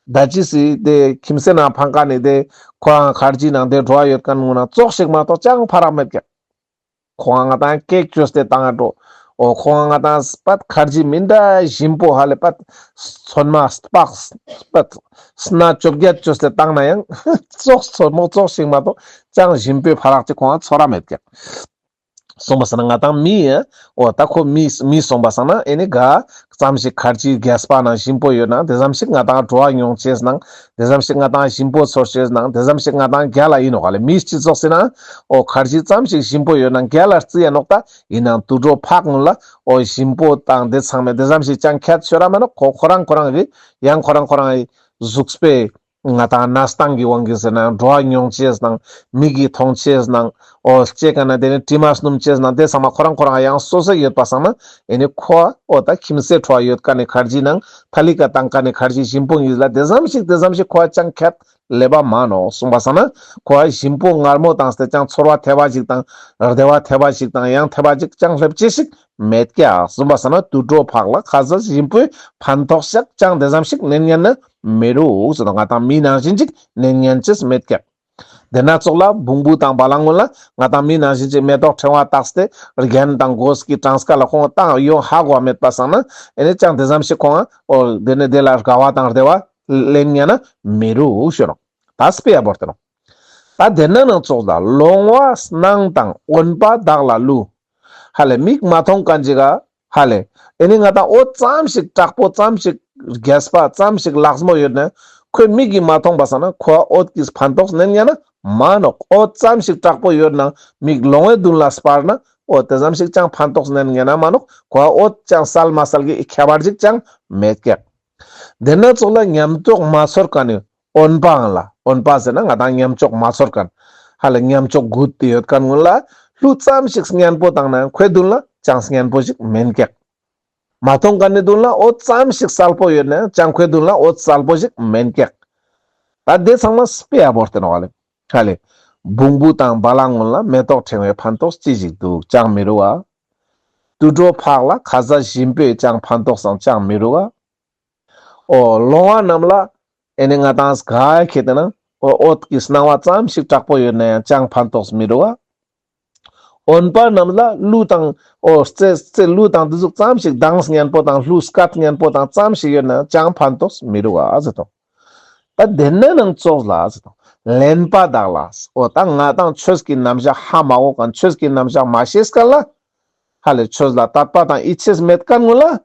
ད་ཅི་སི་དེ་ཁྱིམ་སའི་ནང་ཕང་ཀ་ནི་དེ་ཁོ་རང་ཁར་ཇི་ནང་དེ་བྲོ་བ་ཡོད་མཁན་ངོ་ན་ཙོགས་ཤིག་མ་གཏོགས་ཅང་ཕ་རག་མེད་ཀྱག་ཁོ་རང་ང་ཏང་ཀེག་བཅོས་ཏེ་བཏང་ང་འགྲོ། འོ་ཁོ་རང་ང་ཏང་སྤད་ཁར་ཇི་མི་འདྲ་ཞིམ་པོ་ཧ་ལེ་སྤད་ཚོད་མ་སྤགས་སྤད་སྣ་བཅོ་བརྒྱད་བཅོས་ཏེ་བཏང་ན་ཡང་ཙོགས་ཚོད་མོ་ཙོགས་ཤིག་མ་གཏོགས་ཅང་ཞིམ་པོའི་ཕ་རག་ཅིག་ཁོ་རང་ཚོར་ར་མེད་ཀྱག་སོང་པ་སང་ན་ང་ཏང་མི་ཡ། འོ་ད་ཁོ་མི་མི་སོང་པ་སང་ན་ཨེ་ནི་ག་ཙམ་ཞིག་ཁར་ཇི་རྒྱས་པ་ནང་ཞིམ་པོ་ཡོད་ན་དེ་ཙམ་ཞིག་ང་ཏང་བྲོ་བ་མྱོང་ཅེས་ནང་དེ་ཙམ་ཞིག་ང་ཏང་ཞིམ་པོ་ཚོར་ཅེས་ནང་དེ་ཙམ་ཞིག་ང་ཏང་རྒྱལ་ལ་ཡིན་ནོག་ཧ་ལེ། མི་སྤྱི་ཚོགས་ཟེར་ན་འོ་ཁར་ཇི་ཙམ་ཞིག་ཞིམ་པོ་ཡོད་ན་རྒྱལ་ལ་རྩི་ཡ་ནོག་ད་ཡིན་ནའང་དུད་འགྲོ་ཕག་ངོ་ལ་འོ་ཞིམ་པོ་དང་དེ་ཚང་མས་དེ་ཙམ་ཞིག་ཅང་ཁྱད་ཆོས་ར་མ་ནོག་ཁོ་ཁོ་རང་ཁོ་རང་གི་ཡང་ཁོ་རང་ཁོ་རང་གི་གཟུགས་པོའི་ང་ཏང་གནས་སྟངས་ཀྱི་དབང་གིས་ཟེར་ན་བྲོ་བ་མྱོང་ཅེས་ནང་མིག་གིས་མཐོང་ཅེས་ནང་འོ་ལྕེ་ཀ་ན་དེ་ནི་དྲི་མ་སྣུམ་ཅེས་ནང་དེ་ཚང་མ་ཁོ་རང་ཁོ་རང་ཡང་སོ་སོ་ཡོད་པ་སང་ན་ཨེ་ནི་ཁོ་འོ་ད་ཁྱིམ་སའི་ཁྲོ་བ་ཡོད་མཁན་ནི་ཁར་ཇི་ནང་ཐ་ལི་ཀ་བཏང་མཁན་ནི་ཁར་ཇི་ཞིམ་པོ་ཡིན་ལ་དེ་ཙམ་ཞིག་དེ་ཙམ་ཞིག་ཁོ་ཅང་ཁྱད་ལེབ་པ་མ་ནོག་སོང་པ་སང་ན་ཁོ་ཞིམ་པོ་མངར་མོ་བཏང་སྟེ་ཅང་ཚོར་བ་ཐེབས་པ་ཞིག་དང་བདེ་བ་ཐེབས་པ་ཞིག་དང་ཡང་ཐེབས་པ་ཞིག་ཅང་ལེབ་ཅེས་ཤིག་མེད་ཀྱག་སོང་པ་སང་ན་དུད་འགྲོ་ཕག་ལ་ཁ་ཟས་ཞིམ་པོའི་ཕན་ཐོགས་ཤིག་ཅང་དེ་ཙམ་ཞིག་ནན་ཉན་ན་མི་རུག་ཟེར་ཏེ་ང་ཏང་མི་ནང་བཞིན་ཅིག་ནན་ཉན་ཅེས་མེད་ཀྱག་དེ་ན་ཙོགས་ལ་བོང་བུ་དང་བ་ལང་ངོ་ལ་ང་ཏང་མི་ནང་བཞིན་ཅིག་མེ་ཏོག་ཕྲེང་བ་བཏགས་ཏེ་རྒྱན་དང་གོས་ཀྱི་གྲངས་ཀ་ལ་ཁོང་བཏང་ཡོང་ཧ་གོ་བ་མེད་པ་སང་ན་ཨེ་ནི་ཅང་དེ་ཙམ་ཞིག་ཁོང་འོ་དེ་ནི་དེ་ལ་དགའ་བ་དང་བདེ་བ་ལེན་ཉན་ན་མི་རུག་ཞུ་ནོག་ད་དཔེ་ཡ་བོར་ཏེ་ནོག་ད་དེ་ན་ནང་ཙོགས་ལ་ལོང་བ་སྣང་དང་འོན་པ་དག་ལ་བསླུ། ཧ་ལེ་མིག་མ་མཐོང་མཁན་ཅིག་ག་ཧ་ལེ། ཨེ་ནི་ང་ཏང་འོ་ཙམ་ཞིག་དྲག་པོ་ཙམ་ཞིག་རྒྱས་པ་ཙམ་ཞིག་ལེགས་མོ་ཡོད་ན་ཁོའི་མིག་གིས་མ་མཐོང་པ་སང་ན་ཁོ་འོ་གི་ཕན་ཐོགས་ནན་ཉན་ན་མ་ནོག་འོ་ཙམ་ཞིག་དྲག་པོ་ཡོད་ན་མིག་ལོང་བའི་མདུན་ལ་སྤར་ན་འོ་དེ་ཙམ་ཞིག་ཅང་ཕན་ཐོགས་ནན་ཉན་ན་མ་ནོག་ཁོ་འོ་ཅང་སལ་མ་སལ་གྱི་ཁྱད་པར་ཅིག་ཅང་མེད་ཀྱག་དེ་ན་ཙོགས་ལ་ཉམས་ཆོག་མ་ཚོར་མཁན་ནི་འོན་པའང་ལ། འོན་པ་ཟེར་ན་ང་ཏང་ཉམས་ཆོག་མ་ཚོར་མཁན། ཧ་ལེ་ཉམས་ཆོག་གུད་དེ་ཡོད་མཁན་ངོ་ལ་གླུ་ཙམ་ཞིག་སྙན་པོ་བཏང་ན་ཁོའི་མདུན་ལ་ཅང་སྙན་པོ་ཞིག་མེན་ཀྱག་མ་མཐོང་མཁན་ནི་དུན་ལ་འོ་ཙམ་ཞིག་གསལ་པོ་ཡོད་ན་ཡང་ཅང་ཁོའི་དུན་ལ་འོ་གསལ་པོ་ཞིག་མེན་ཀྱག། ད་དེ་ཚང་མ་དཔེ་ཡ་བོར་ཏེ་ནོག་ལེ། ཧ་ལེ། བོང་བུ་དང་བ་ལང་སྔོན་ལ་མེ་ཏོག་ཕྲེང་བའི་ཕན་ཐོགས་ཅི་ཞིག་འདུག་ཅང་མི་རུག་ག། དུད་འགྲོ་ཕག་ལ་ཁ་ཟས་ཞིམ་པོའི་ཅང་ཕན་ཐོགས་སང་ཅང་མི་རུག་ག། འོ་ལོང་བ་རྣམས་ལ་ཨེ་ནི་ང་དང་ག་ཁེ་ཏེ་ན་འོ་འོད་ཀྱི་སྣང་བ་ཙམ་ཞིག་དྲག་པོ་ཡོད་ན་ཡང་ཅང་ཕན་ཐོགས་མི་རུག་ག། འོན་པ་རྣམས་ལ་གླུ་དང་འོ་རྩེ་རྩེ་གླུ་དང་དེ་ཟུག་ཙམ་ཞིག་གདངས་སྙན་པོ་དང་གླུ་སྐད་སྙན་པོ་དང་ཙམ་ཞིག་ཡོད་ན་ཅང་ཕན་ཐོགས་མི་རུག་ག་ཟེར་དོ། ད་དེ་ནས་ནང་ཙོགས་ལ་ཟེར་དོ། ལེན་པ་དག་ལ། འོ་ད་ང་དང་ཆོས་ཀྱི་རྣམ་གཞག་ཧ་མ་གོ་མཁན་ཆོས་ཀྱི་རྣམ་གཞག་མ་ཤེས་མཁན་ལ། ཧ་ལེ་ཆོས་ལ་དད་པ་དང་ཡིད་ཆེས་མེད་མཁན་ངོ་ལ།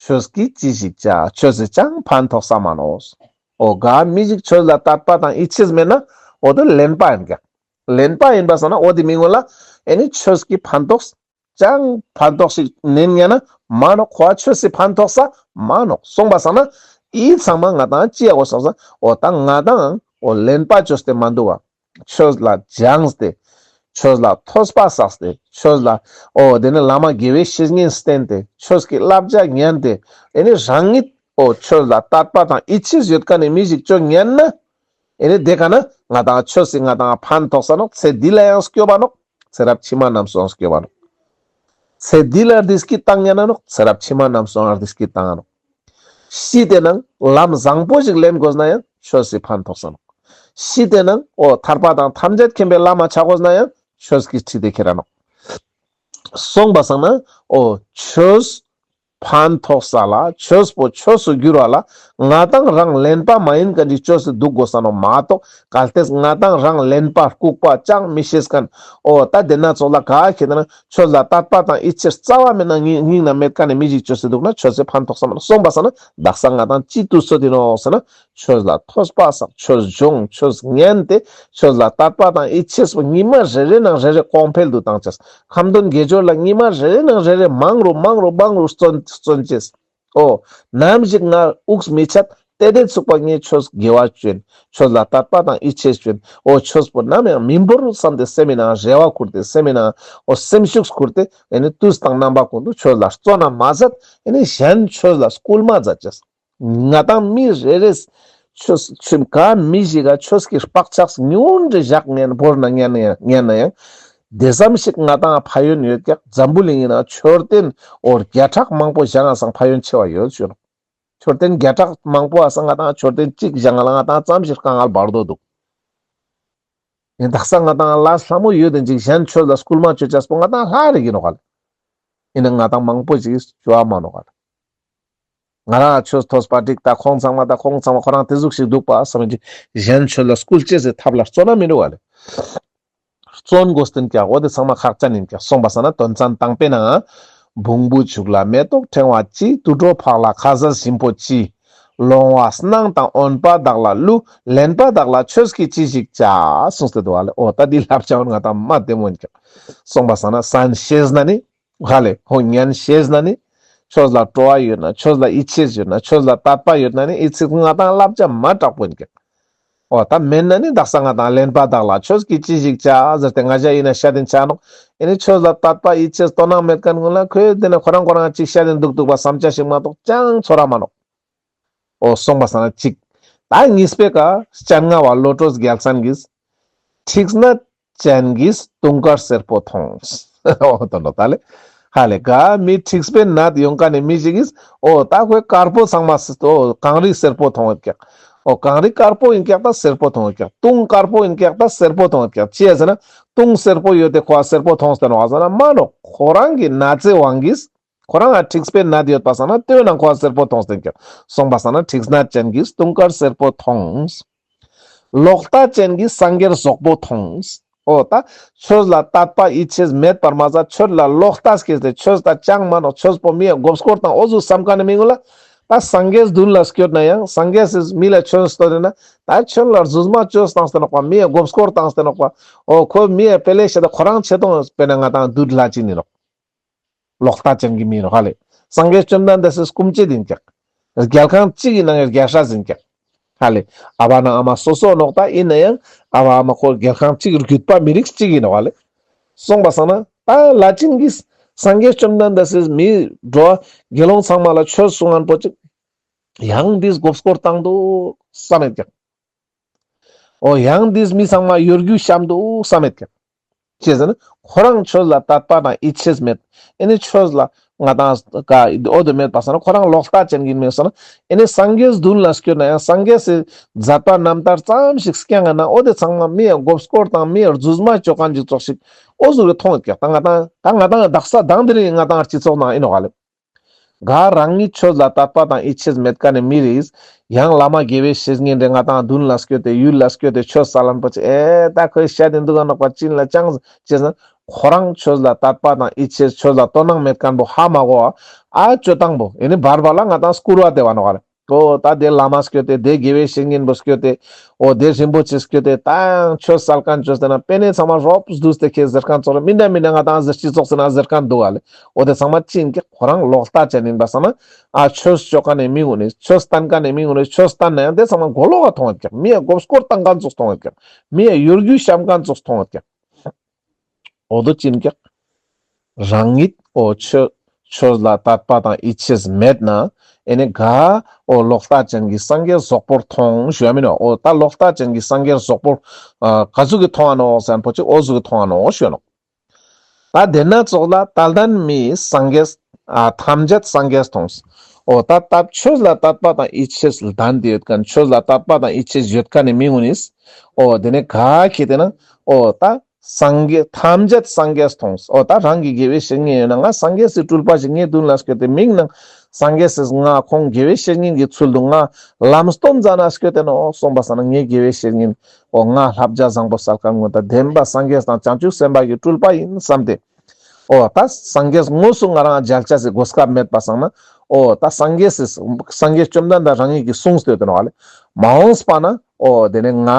ཆོས་ཀྱིས་ཅི་ཞིག་བྱ། ཆོས་སི་ཅང་ཕན་ཐོགས་ས་མ་ནོག། འོ་ག་མི་ཞིག་ཆོས་ལ་དད་པ་དང་ཡིད་ཆེས་མེད་ན་འོ་དེ་ལེན་པ་ཡིན་ཀྱག། ལེན་པ་ཡིན་པ་སང་ན་འོ་དེ་མི་ངོ་ལ་ཨེ་ནི་ཆོས་ཀྱི་ཕན་ཐོགས་ཅང་ཕན་ཐོགས་ཤིག་ནན་ཉན་ན་མ་ནོག། ཁོ་ཆོས་སི་ཕན་ཐོགས་ས་མ་ནོག། སོང་པ་སང་ན་འི་ཚང་མ་ང་དང་ཅི་ཡ་གོ་སོང་ས། འོ་ད་ང་དང་འོ་ལེན་པ་ཅོས་ཏེ་མ་འདུག་བ། ཆོས་ལ་སྦྱངས་ཏེ། ཆོས་ལ་ཐོས་པ་བསགས་ཏེ། ཆོས་ལ་འོ་དེ་ནི་བླ་མ་དགེ་བའི་བཤེས་གཉེན་བསྟེན་ཏེ། ཆོས་ཀྱི་བསླབ་བྱ་ཉན་ཏེ། ཨེ་ནི་རང་ཉིད་འོ་ཆོས་ལ་དད་པ་དང་ཡིད་ཆེས་ཡོད་མཁན་ནི་མི་ཞིག་ཅོ་ཉན་ན། ཨེ་ནི་དེ་ཀ་ན་ང་དང་ཆོས་སི་ང་དང་ཕན་ཐོགས་ས་ནོག། ཚེ་འདི་ལ་ཡང་སྐྱོབ་པ་ནོག། ཚེ་རབས་ཕྱི་མ་རྣམས་སུའང་སྐྱོབ་པ་ནོག། ཚེ་འདི་ལ་བདེ་སྐྱིད་བཏང་ཉན་ན་ནོག། ཚེ་རབས་ཕྱི་མ་རྣམས་སུའང་བདེ་སྐྱིད་བཏང་ང་ནོག། ཤི་སྟེ་ནང་ལམ་བཟང་པོ་ཞིག་ལེན་དགོས་ན་ཡང་ཆོས་སི་ཕན་ཐོགས་ས་ནོག། ཤི་སྟེ་ནང་འོ་ཐར་པ་དང་ཐམས་ཅད་མཁྱེན་པའི་ལམ་མ་ཆ་དགོས་ན་ཡང་ཆོས་ཀྱི་ཁྲིད་དེ་ཁྱེར་ར་ནོག། སོང་པ་སང་ན་འོ་ཆོས་ཕན་ཐོགས་ས་ལ་ཆོས་པོ་ཆོས་སུ་འགྱུར་བ་ལ་ང་དང་རང་ལེན་པ་མ་ཡིན་མཁན་ཅིག་ཅོས་ཏེ་འདུག་དགོས་ས་ནོག་མ་གཏོགས། གལ་ཏེ་ང་དང་རང་ལེན་པ་ལྐུགས་པ་ཅང་མི་ཤེས་མཁན། འོ་ད་དེ་ན་ཙོགས་ལ་ག་ཁེ་ཏེ་ན་ཆོས་ལ་དད་པ་དང་ཡིད་ཆེས་རྩ་བ་མེད་ན་སྙིང་སྙིང་ན་མེད་མཁན་ནི་མི་ཞིག་ཅོས་ཏེ་འདུག་ན་ཆོས་སི་ཕན་ཐོགས་ས་མ་ནོག། སོང་པ་སང་ན་དག་ས་ང་དང་ཅི་དུས་ཚོད་ཡིན་ནོག་ཟེར་ན། ཆོས་ལ་ཐོས་པ་བསགས། ཆོས་སྦྱོང་། ཆོས་ཉན་ཏེ། ཆོས་ལ་དད་པ་དང་ཡིད་ཆེས་པོ་ཉི་མ་རེ་རེ་ནང་རེ་རེ་གོང་འཕེལ་དུ་བཏང་ཅེས། ཁ་འདོན་དགེ་སྦྱོར་ལ་ཉི་མ་རེ་རེ་ནང་རེ་རེ་མང་རུ་མང་རུ་མང་རུ་བརྩོན་བརྩོན་ཅེས། འོ། ནམ་ཞིག་ང་དབུགས་མི་ཆད་དེ་དེ་ཚུགས་པ་ངས་ཆོས་དགེ་བ་ཅོ་ཡིན། ཆོས་ལ་དད་པ་དང་ཡིད་ཆེས་ཅོ་ཡིན། འོ་ཆོས་པོ་ནམ་ཡང་མི་འབོར་བསམ་སྟེ་སེམས་ནང་རེ་བ་ཁུར་ཏེ་སེམས་ནང་འོ་སེམས་ཤུགས་ཁུར་ཏེ་ཨེ་ནི་དུས་དང་རྣམ་པ་ཀུན་ཏུ་ཆོས་ལ་བརྩོན་ན་མ་ཟད་ཨེ་ནི་གཞན་ཆོས་ལ་སྐུལ་མ་མཛད་ཅེས། ང་དང་མི་རེ་རེས་ཆོས་ཆོས་ག་མི་ཞིག་ག་ཆོས་ཀྱི་བག་ཆགས་ཉུང་འདྲི་བཞག་ཉན་བོར་ན་ཉན་ན་ཉན་ན་ཡང་། དེ་ཙམ་ཞིག་ང་དང་ཕན་ཡོན་ཡོད་ཀྱག། འཛམ་བུ་གླིང་ཡིན་ན་མཆོད་རྟེན་འོ་བརྒྱ་ཕྲག་མང་པོ་བཞེངས་ས་ཕན་ཡོན་ཆེ་བ་ཡོད་ཞུ་ནོག། མཆོད་རྟེན་བརྒྱ་ཕྲག་མང་པོ་ཨ་ས་ང་དང་མཆོད་རྟེན་གཅིག་བཞེངས་ལ་ང་དང་ཙམ་ཞིག་དཀའ་ངལ་བར་དོ་འདུག། ཡིན་དག་ས་ང་དང་ལ་ལ་མོ་ཡོད་དེ་ཅིག་གཞན་ཆོས་ལ་སྐུལ་མ་ཅོ་ཅེས་པོ་ང་དང་ལྷ་རེ་ཡིན་ནོག་ལེ། ཡིན་ན་ང་དང་མང་པོ་ཅིག་ཅོ་བ་མ་ནོག་ལེ། ང་རང་ཆོས་ཐོས་པ་འགྲིག་ད་ཁོང་ཚང་མ་ད་ཁོང་ཚང་མ་ཁོ་རང་དེ་ཟུག་ཞིག་འདུག་པ་བསམ་གྱི་གཞན་ཆོས་ལ་སྐུལ་ཅེས་སི་ཐབས་ལ་བརྩོན་ན་མི་འདུག་བ་ལེ། བརྩོན་དགོས་ཏེ་ཡིན་ཀྱག། འོ་དེ་ཚང་མ་ཁག་ཅན་ཡིན་ཀྱག། སོང་པ་སང་ན་དོན་ཚན་དང་པོའི་ནང་བོང་བུ་ཕྱུགས་ལ་མེ་ཏོག་ཕྲེང་བ་ཅི། དུད་འགྲོ་ཕག་ལ་ཁ་ཟས་ཞིམ་པོ་ཅི། ལོང་བ་སྣང་དང་འོན་པ་དག་ལ་གླུ། ལེན་པ་དག་ལ་ཆོས་ཀྱིས་ཅི་ཞིག་བྱ། གསུངས་ཏེ་འདུག་བ་ལེ། འོ་ད་འདི་བསླབ་བྱ་འོ་ང་དང་མ་བདེ་མོ་ཡིན་ཀྱག། སོང་པ་སང་ན་གསན་ཤེས་ན་ནི། ཧ་ལེ། ཧོ་ཉན་ཤེས་ན་ནི། ཆོས་ལ་སྤྲོ་བ་ཡོད་ན། ཆོས་ལ་ཡིད་ཆེས་ཡོད་ན། ཆོས་ལ་དད་པ་ཡོད་ན་ནི། ཨི་ཚིག་ང་དང་བསླབ་བྱ་མ་དྲག་པོ་ཡིན་ཀྱག། འོ་ད་མེད་ན་ནི་དག་ས་ང་དང་ལེན་པ་དག་ལ་ཆོས་ཀྱིས་ཅི་ཞིག་བྱ་ཟེར་ཏེ་ང་ཞ་ཡིན་ན་བཤད་དེ་ཆ་ནོག། ཨེ་ནི་ཆོས་ལ་དད་པ་ཡིད་ཆེས་དོ་སྣང་མེད་མཁན་ཀུན་ལ་ཁོས་དེ་ནི་ཁོ་རང་ཁོ་རང་ཅིག་བཤད་དེ་འདུག་འདུག་པ་བསམ་བྱ་ཞིག་མ་གཏོགས་ཅང་ཚོར་ར་མ་ནོག། འོ་སོང་པ་སང་ན་ཅིག། ད་གཉིས་པའི་ཀ་སྤྱན་སྔ་བ་བློ་གྲོས་རྒྱལ་མཚན་གྱིས། མཁྲིས་ནད་ཅན་གྱིས་དུང་དཀར་སེར་པོ་མཐོང་། འོ་དོན་ལོ་ད་ལེ། ཧ་ལེ་ག་མི་མཁྲིས་པའི་ནད་ཡོང་མཁན་ནི་མི་ཞིག་གིས་འོ་ད་ཁོའི་དཀར་པོ་ཚང་མ་སི་འོ་གངས་རི་སེར་པོ་མཐོང་ཡོད་ཀྱག། འོ་གངས་རི་དཀར་པོ་ཡིན་ཀྱག་ད་སེར་པོ་མཐོང་ཡོད་ཀྱག། དུང་དཀར་པོ་ཡིན་ཀྱག་ད་སེར་པོ་མཐོང་ཡོད་ཀྱག། ཅི་ཡ་ཟེར་ན་དུང་སེར་པོ་ཡོད་དེ་ཁོ་ཨ་སེར་པོ་མཐོང་སྟེ་ནོག་ཟེར་ན་མ་ནོག། ཁོ་རང་གི་ནད་ཚའི་དབང་གིས། ཁོ་རང་ང་མཁྲིས་པའི་ནད་ཡོད་པ་སང་ན་ལྟོས་ན་ཁོ་ཨ་སེར་པོ་མཐོང་སྟེ་ཀྱག། སོང་པ་སང་ན་མཁྲིས་ནད་ཅན་གྱིས་དུང་དཀར་སེར་པོ་མཐོང་། ལོག་ལྟ་ཅན་གྱིས་སངས་རྒྱས་ཟོག་པོ་མཐོང་། འོ་ད་ཆོས་ལ་དད་པ་ཡིད་ཆེས་མེད་པར་མ་ཟད་ཆོས་ལ་ལོག་ལྟ་སྐྱེས་ཏེ་ཆོས་ད་ཅང་མ་ནོག། ཆོས་པོ་མི་ཡ་མགོ་སྐོར་དང་འོ་ཟུག་བསམ་མཁན་ནི་མི་ངོ་ལ། ད་སངས་རྒྱས་མདུན་ལ་སྐྱོད་ན་ཡང་སངས་རྒྱས་སི་མི་ལ་ཆོས་སྟོན་ན་ད་ཆོས་ལ་རྫུས་མ་ཆོས་བཏང་སྟེ་ནོག་པ། མི་ཡ་མགོ་སྐོར་བཏང་སྟེ་ནོག་པ། འོ་ཁོ་མི་ཡ་དཔེ་ལེ་ཤ་ད་ཁོ་རང་ཆེ་མཐོང་དཔེར་ན་ང་དང་བདུད་ལྷ་ཅིག་ཡིན་ནོག། ལོག་ལྟ་ཅན་གྱི་མི་ནོག་ཧ་ལེ། སངས་རྒྱས་བཅོམ་ལྡན་འདས་སི་སྐུ་མཆེད་ཡིན་ཀྱག། རྒྱལ་ཁང་གཅིག་གི་ནང་ཡང་རྒྱལ་སྲས་ཡིན་ཀྱག། ཧ་ལེ། ཨ་བ་ན་ཨ་མ་སོ་སོ་ནོག། ད་ཡིན་ན་ཡང་ཨ་བ་ཨ་མ་ཁོ་རྒྱལ་ཁང་གཅིག་རྒྱུད་པ་མི་རིགས་གཅིག་ཡིན་ནོག་ཧ་ལེ། སོང་པ་སང་ན་ད་ལྷ་ཅན་གྱིས་ སངས་རྒྱས་བཅོམ་ལྡན་འདས་སི་མི་འགྲོ་དགེ་སློང་ཚང་མ་ལ་ཆོས་གསུང་ངན་པོ་ཅིག་ཡང་འདིས་མགོ་སྐོར་བཏང་འདུག་བསམ་མེད་ཀྱག། འོ་ཡང་འདིས་མི་ཚང་མ་གཡོ་སྒྱུ་བཤམས་འདུག་བསམ་མེད་ཀྱག། ཅི་ཟེར་ན་ཁོ་རང་ཆོས་ལ་དད་པ་དང་ཡིད་ཆེས་མེད། ཨེ་ནི་ཆོས་ལ་ང་དང་ག་འོ་དེ་མེད་པ་སང་ན་ཁོ་རང་ལོག་ལྟ་ཅན་གྱི་མེད་སང་ན། ཨེ་ནི་སངས་རྒྱས་མདུན་ལ་སྐྱོད་ན་ཡང་སངས་རྒྱས་སི་མཛད་པ་རྣམ་ཐར་ཙམ་ཞིག་སྐྱང་ང་ན་འོ་དེ་ཚང་མ་མི་ཡ་མགོ་སྐོར་དང་མི་ཡ་རྫུས་མ་ཅོ་མཁན་ཅིག་ཙོགས་ཤིག་འོ་ཟུག་རེ་མཐོང་ཡོད་ཀྱག། ད་ང་དང་ད་ང་དང་དག་ས་དང་དེ་རིང་ང་དང་སྤྱི་ཚོགས་ནང་ཨིན་ནོག་ལེ། ག་རང་ཉིད་ཆོས་ལ་དད་པ་དང་ཡིད་ཆེས་མེད་མཁན་ནི་མི་རེ་ཡང་བླ་མ་དགེ་བའི་བཤེས་གཉེན་རེ་ང་དང་མདུན་ལ་སྐྱོད་དེ་ཡུལ་ལ་སྐྱོད་དེ་ཆོས་སལ་ལན་པོ་ཅིག་ཨེ་ད་ཁོའི་ཤ་དེ་འདུག་ག་ནོག་པ་ཅིན་ལ་ཅང་ཅི་ཟེར་ན་ཁོ་རང་ཆོས་ལ་དད་པ་དང་ཡིད་ཆེས་ཆོས་ལ་དོ་སྣང་མེད་མཁན་པོ་ཧ་མ་གོ་བ་ཨ་ཅོ་སྟངས་པོ་ཨེ་ནི་བར་བར་ལ་ང་དང་སྐུར་བ་དེ་བ་ནོག་ལེ། འོ་ད་དེ་བླ་མ་སྐྱོད་དེ་དེ་དགེ་བའི་བཤེས་གཉེན་པོ་སྐྱོད་དེ་འོ་དེ་རིན་པོ་ཆེ་སྐྱོད་དེ་ད་ཡང་ཆོས་སལ་མཁན་ཆོས་དེ་ན་པེ་ནེ་ཚང་མ་རོབ་བསྡུས་ཏེ་ཁྱེད་ཟེར་མཁན་ཙོགས་རེ་མི་འདྲ་མི་འདྲ་ང་དང་ཟེར་སྤྱི་ཚོགས་ཟེར་ན་ཟེར་མཁན་འདུག་ག་ལེ། འོ་དེ་ཚང་མ་ཅི་ཨིན་ཀྱག་ཁོ་རང་ལོག་ལྟ་ཅན་ཨིན་པ་སང་ན་ཨ་ཆོས་ཅོ་མཁན་ནི་མི་གུན་ནི་ཆོས་བསྟན་མཁན་ནི་མི་གུན་ནི་ཆོས་བསྟན་ན་ཡང་དེ་ཚང་མ་མགོ་ལོག་ག་མཐོང་ཡོད་ཀྱག། མི་ཡ་མགོ་སྐོར་བཏང་མཁན་ཙོགས་མཐོང་ཡོད་ཀྱག། མི་ཡ་གཡོ་སྒྱུ་བཤམས་མཁན་ཙོགས་མཐོང་ཡོད་ཀྱག། འོ་དོ་ཅི་ཨིན་ཀྱག། རང་ཉིད་འོ་ཆོས་ཆོས་ལ་དད་པ་དང་ཡིད་ཆེས་མེད་ན་ཨེ་ནི་ག་འོ་ལོག་ལྟ་ཅན་གྱི་སངས་རྒྱས་ཟོག་པོར་མཐོང་ཞུ་ཡ་མིན་ནོག། འོ་ད་ལོག་ལྟ་ཅན་གྱི་སངས་རྒྱས་ཟོག་པོར་ཨ་ག་ཟུག་གི་མཐོང་ང་ནོག་ཟེར་ན་པོ་ཅིག་འོ་ཟུག་གི་མཐོང་ང་ནོག་ཞུ་ནོག། ད་དེ་ན་ཙོགས་ལ་དད་ལྡན་མིས་སངས་རྒྱས་ཨ་ཐམས་ཅད་སངས་རྒྱས་མཐོང་། འོ་ད་ད་ཆོས་ལ་དད་པ་དང་ཡིད་ཆེས་ལྡན་ཏེ་ཡོད་མཁན་ཆོས་ལ་དད་པ་དང་ཡིད་ཆེས་ཡོད་མཁན་ནི་མི་གུན་ནིས་འོ་དེ་ནི་ག་ཁེ་དེ་ན་འོ་ད་སངས་རྒྱས་ཐམས་ཅད་སངས་རྒྱས་མཐོང་། འོ་ད་རང་གི་དགེ་བའི་བཤེས་གཉེན་ཡོད་ན་ང་སངས་རྒྱས་སི་སྤྲུལ་པ་ཞིག་ངའི་མདུན་ལ་སྐྱོད་དེ་མིང་ནང་སངས་རྒྱས་སི་ང་ཁོང་དགེ་བའི་བཤེས་གཉེན་གྱི་ཚུལ་དུ་ང་ལམ་སྟོན་མཛད་ན་སྐྱོད་དེ་ནོག་གསུངས་པ་སང་ན་ངའི་དགེ་བའི་བཤེས་གཉེན་འོ་ང་བསླབ་བྱ་བཟང་པོ་སལ་མཁན་ངོ་ད་བདེན་པ་སངས་རྒྱས་དང་བྱང་ཆུབ་སེམས་དཔའ་གི་སྤྲུལ་པ་ཡིན་བསམ་སྟེ། འོ་ད་སངས་རྒྱས་དངོས་སུ་ང་རང་མཇལ་ཆ་སི་གོ་སྐབས་མེད་པ་སང་ན་འོ་ད་སངས་རྒྱས་སི་སངས་རྒྱས་བཅོམ་ལྡན་འདས་རང་ཉིད་ཀྱིས་གསུངས་ཏེ་ཡོད་དེ་ནོག་ལེ། མ་འོངས་པ་ན་འོ་དེ་ནས་ང་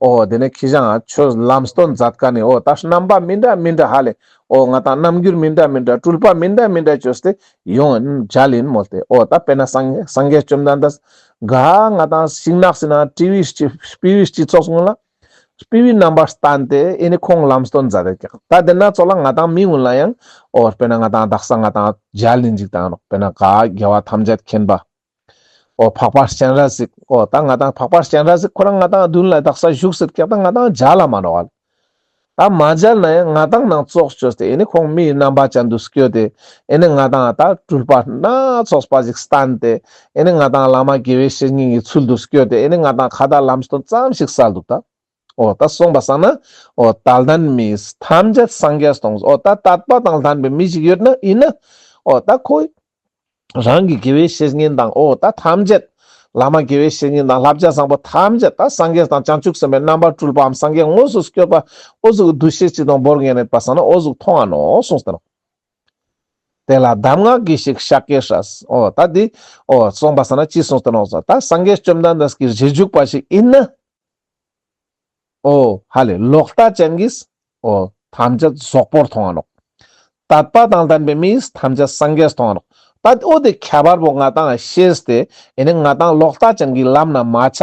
འོ་དེ་ནས་ཁྱེད་ཅག་ཆོས་ལམ་སྟོན་མཛད་མཁན་ནི་འོ་ད་རྣམ་པ་མི་འདྲ་མི་འདྲ་ཧ་ལེ་འོ་ང་དང་རྣམ་འགྱུར་མི་འདྲ་མི་འདྲ་སྤྲུལ་པ་མི་འདྲ་མི་འདྲ་བཅོས་ཏེ་ཡོང་མཇལ་ཡིན་མོལ་ཏེ། འོ་ད་དཔེར་ན་སངས་སངས་རྒྱས་བཅོམ་ལྡན་འདས་ག་ང་དང་ཤིང་ནགས་སི་ནང་སྤྲེའུའི་སྤྱི་སྤྲེའུའི་སྤྱི་ཚོགས་སྔོན་ལ་སྤྲེའུའི་རྣམ་པར་བསྟན་ཏེ་ཨེ་ནི་ཁོང་ལམ་སྟོན་མཛད་དེ་ཀྱག། ད་དེ་ན་ཙོགས་ལ་ང་དང་མི་གུན་ལ་ཡང་འོ་དཔེར་ན་ང་དང་དག་ས་ང་དང་མཇལ་ཡིན་ཅིག་དང་ནོག། དཔེར་ན་ག་རྒྱལ་བ་ཐམས་ཅད་མཁྱེན་པ་འོ་འཕགས་པ་སྤྱན་རས་གཟིགས། འོ་ད་ང་དང་འཕགས་པ་སྤྱན་རས་གཟིགས་ཁོ་རང་ང་དང་མདུན་ལ་དག་ས་བཞུགས་སྲིད་ཀྱག། ད་ང་དང་མཇལ་ལ་མ་ནོག་ལེ། ད་མ་མཇལ་ན་ཡང་ང་དང་ནང་ཙོགས་བཅོས་ཏེ་ཨེ་ནི་ཁོང་མིའི་རྣམ་པ་ཅན་དུ་སྐྱོད་དེ་ཨེ་ནི་ང་དང་ད་སྤྲུལ་པ་སྣ་ཚོགས་པ་ཞིག་བསྟན་ཏེ་ཨེ་ནི་ང་དང་བླ་མ་དགེ་བའི་བཤེས་གཉེན་གྱི་ཚུལ་དུ་སྐྱོད་དེ་ཨེ་ནི་ང་དང་ཁ་ཏ་ལམ་སྟོན་ཙམ་ཞིག་སལ་འདུག་ད། འོ་ད་གསུངས་པ་སང་ན་འོ་དད་ལྡན་མིས་ཐམས་ཅད་སངས་རྒྱས་མཐོང་། འོ་ད་དད་པ་དང་ལྡན་པའི་མི་ཞིག་ཡོད་ན་ཡིན་ན་འོ་ད་ཁོ་རང་གི་དགེ་བའི་བཤེས་གཉེན་དང་འོ་ད་ཐམས་ཅད་བླ་མ་དགེ་བའི་བཤེས་གཉེན་དང་བསླབ་བྱ་བཟང་པོ་ཐམས་ཅད་ད་སངས་རྒྱས་དང་བྱང་ཆུབ་སེམས་དཔའི་རྣམ་པར་སྤྲུལ་པའམ་སངས་རྒྱས་དངོས་སུ་སྐྱོད་པ་འོ་ཟུག་འདུ་ཤེས་ཅིག་དང་བོར་ངེས་ནས་པ་སང་ན་འོ་ཟུག་མཐོང་ང་ནོག་གསུངས་ཏེ་ནོག། དེ་ལ་གདམས་ངག་གྱིས་ཤིག་ཤཱཀྱའི་སྲས། འོ་ད་འདི་འོ་གསུངས་པ་སང་ན་ཅི་གསུངས་ཏེ་ནོག་ཟེར་ད་སངས་རྒྱས་བཅོམ་ལྡན་འདས་ཀྱི་རྗེས་འཇུག་པ་ཞིག་ཡིན་ན། འོ་ཧ་ལེ་ལོག་ལྟ་ཅན་གྱིས་འོ་ཐམས་ཅད་ཟོག་པོར་མཐོང་ང་ནོག། དད་པ་དང་ལྡན་པའི་མིས་ཐམས་ཅད་སངས་རྒྱས་མཐོང་ང་ནོག། ད་འོ་དེ་ཁྱད་པར་པོ་ང་དང་ཤེས་ཏེ་ཨེ་ནི་ང་དང་ལོག་ལྟ་ཅན་གྱི་ལམ་ན་མ་ཆ།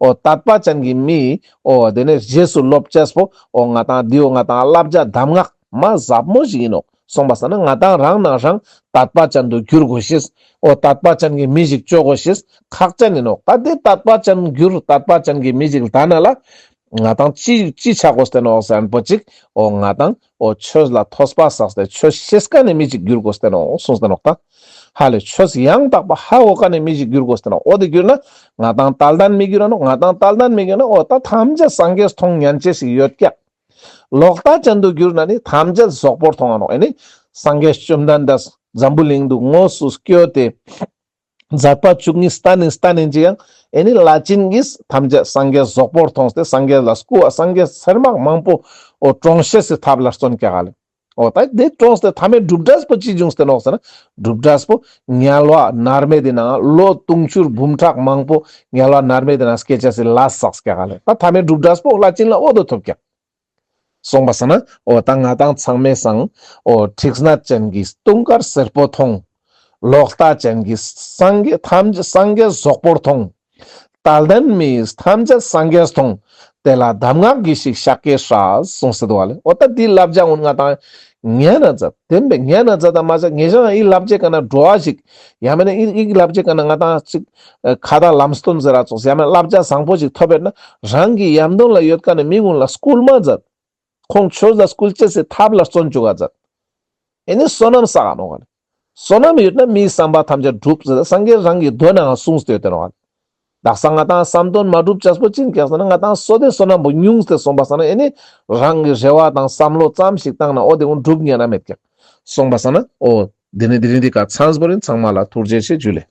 འོ་དད་པ་ཅན་གྱི་མི་འོ་དེ་ནས་རྗེས་སུ་སློབ་ཅེས་པོ་འོ་ང་དང་འདི་འོ་ང་དང་བསླབ་བྱ་གདམས་ངག་མ་ཟབ་མོ་ཞིག་ཡིན་ནོག། གསུངས་པ་སང་ན་ང་དང་རང་ནང་རང་དད་པ་ཅན་དུ་འགྱུར་དགོས་ཤེས། འོ་དད་པ་ཅན་གྱི་མི་ཞིག་བཅོ་དགོས་ཤེས་ཁག་ཅན་ཡིན་ནོག། ད་དེ་དད་པ་ཅན་འགྱུར་དད་པ་ཅན་གྱི་མི་ཞིག་ལྡན་ན་ལ་ང་དང་ཅི་ཅི་ཆ་དགོས་ཏེ་ནོག་ཟེར་ན་པོ་ཅིག་འོ་ང་དང་འོ་ཆོས་ལ་ཐོས་པ་བསགས་ཏེ་ཆོས་ཤེས་མཁན་ནི་མི་ཞིག་འགྱུར་དགོས་ཏེ་ནོག་གསུངས་ཏེ་ནོག། ད་ཧ་ལེ་ཆོས་ཡང་དག་པ་ཧ་གོ་མཁན་ནི་མི་ཞིག་འགྱུར་དགོས་ཏེ་ནོག། འོ་དེ་འགྱུར་ན་ང་དང་དད་ལྡན་མི་འགྱུར་ནོག། ང་དང་དད་ལྡན་མི་འགྱུར་ན་འོ་ད་ཐམས་ཅད་སངས་རྒྱས་མཐོང་ཉན་ཅེས་ཤིག་ཡོད་ཀྱག། ལོག་ལྟ་ཅན་དུ་གྱུར་ན་ནི་ཐམས་ཅད་ཟོག་པོར་མཐོང་ང་ནོག། ཨེ་ནི་སངས་རྒྱས་བཅོམ་ལྡན་འདས་འཛམ་བུ་གླིང་དུ་དངོས་སུ་སྐྱོད་དེ་མཛད་པ་བཅུ་གཉིས་བསྟན་ནི་བསྟན་ནི་ཅི་ཡང་ཨེ་ནི་བླ་ཆེན་གྱིས་ཐམས་ཅད་སངས་རྒྱས་ཟོག་པོར་མཐོང་སྟེ་སངས་རྒྱས་ལ་སྐུ་བ་སངས་རྒྱས་ཚེར་མ་མང་པོ་འོ་གྲོངས་ཤེས་སི་ཐབས་ལ་བརྩོན་ཀྱག་ལེ། འོ་ད་དེ་གྲོངས་ཏེ་ཐ་མའི་གྲུབ་འབྲས་པོ་ཅི་བྱུང་སྟེ་ནོག་ཟེར་ན་གྲུབ་འབྲས་པོ་དམྱལ་བ་མནར་མེད་དེ་ནང་ལོ་དུང་ཕྱུར་འབུམ་ཕྲག་མང་པོ་དམྱལ་བ་མནར་མེད་དེ་ནང་སྐྱེ་ཅེས་སི་ལས་བསགས་ཀྱག་ལེ། ད་ཐ་མའི་གྲུབ་འབྲས་པོ་བླ་ཆེན་ལ་འོ་དོ་ཐོབ་ཀྱག། གསུངས་པ་སང་ན་འོ་ད་ང་དང་ཚང་མའི་སང་འོ་ཁྲིག་སྣ་ཅན་གྱིས་དུང་དཀར་སེར་པོ་མཐོང་། ལོག་ལྟ་ཅན་གྱིས་སངས་རྒྱས་ཐམས་ཅད་སངས་རྒྱས་ཟོག་པོར་མཐོང་། དད་ལྡན་མིས་ཐམས་ཅད་སངས་རྒྱས་མཐོང་། དེ་ལ་གདམས་ངག་གི་ཞིག་ཤཱཀྱའི་སྲས་གསུངས་སེ་འདུག་ག་ལེ། འོ་ད་འདི་བསླབ་བྱ་ཀུན་ང་ཏང་ཉན་ན་མཛད། བདེན་པའི་ཉན་ན་མཛད་དང་མ་མཛད། ངེད་ཅག་ཡི་བསླབ་བྱའི་ཀ་ནེ་འགྲོ་བ་ཞིག་ཡང་མེད་ན་ཡི་ཡི་བསླབ་བྱའི་ཀ་ནེ་ང་ཏང་ཅིག་ཁ་ཏ་ལམ་སྟོན་ཟེར་ར་ཙོགས་ཡང་མེད་ན་བསླབ་བྱ་བཟང་པོ་ཞིག་ཐོབ་པ་ན་རང་གི་ཡམ་དོན་ལ་ཡོད་ཀ་ནེ་མི་ཀུན་ལ་སྐུལ་མ་མཛད། ཁོང་ཆོས་ལ་སྐུལ་ཅེས་སི་ཐབས་ལ་བརྩོན་བཅུག་ག་མཛད། ཨེ་ནི་བསོད་ནམས་བསགས་ནོག་ག་ལེ། བསོད་ནམས་ཡོད་ན་མིའི་བསམ་པ་ཐམས་ཅད་འགྲུབ་ཟེར་སངས་རྒྱས་རང་གི་མདོ་ནའང་གསུངས་ཏེ་ཡོད་དེ་ནོག་ག་ལེ། དག་ས་ང་ཏང་བསམ་དོན་མ་འགྲུབ་ཅེས་པོ་ཅི་ཡིན་ཀྱག་ཟེར་ན་ང་ཏང་བསོད་བདེ་བསོད་ནམས་པོ་ཉུང་སྟེ་སོང་པ་སང་ན་ཨེ་ནི་རང་གི་རེ་བ་དང་བསམ་བློ་ཙམ་ཞིག་བཏང་ན་འོ་དེ་ཀུན་འགྲུབ་ཉན་ན་མེད་ཀྱག་སོང་པ་སང་ན། འོ་དེ་ནི་དེ་རིང་འདི་ཀ་ཚང་པོ་ཡིན། ཚང་མ་ལ་ཐུགས་རྗེ་ཆེ། ཇུ་ལེ།